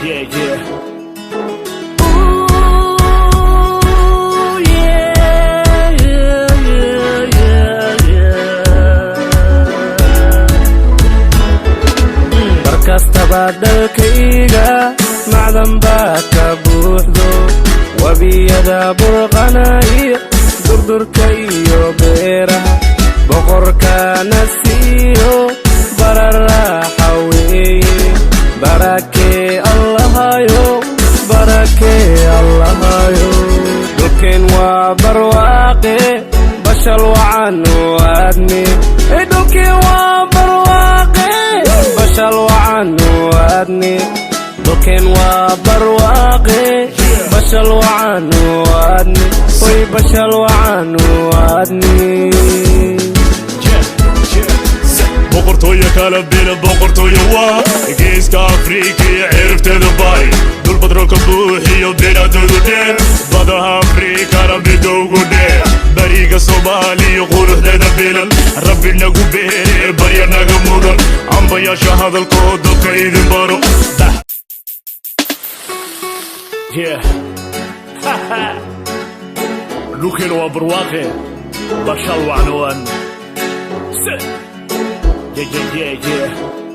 Yeah. Ooh, yeah. Mar kastaba dalkayga macdan baa ka buuxdo, webiyada burqanaya, durdurka iyo beeraha boqorkana siiyo bararaaxa weeye. Barakee Allahayo, barakee Allahayo. Dhulkeen waa barwaaqe, bashal wacan aadne. Dhulkeen waa barwaaqe, bashal wacan aadne. Dhulkeen waa barwaaqe, bashal wacan aadne. Hoy, bashal wacan aadne. Yeah. Boqortooyo kala bila, boqortooyo waa Geeska Afrika iyo cirifteeda bay, dhul badroolka buuxiyo, bilaadoodu dheer, badaha Afrikana midowgu dheer, bariga Soomaaliya quruxdeeda bilan, Rabbi nagu beere, barya naga mudan, ambayaasha hadalkood dadka idin baro. Yeah. Dhulkeena waa barwaaqe, bashal wacnawaan. Yeah.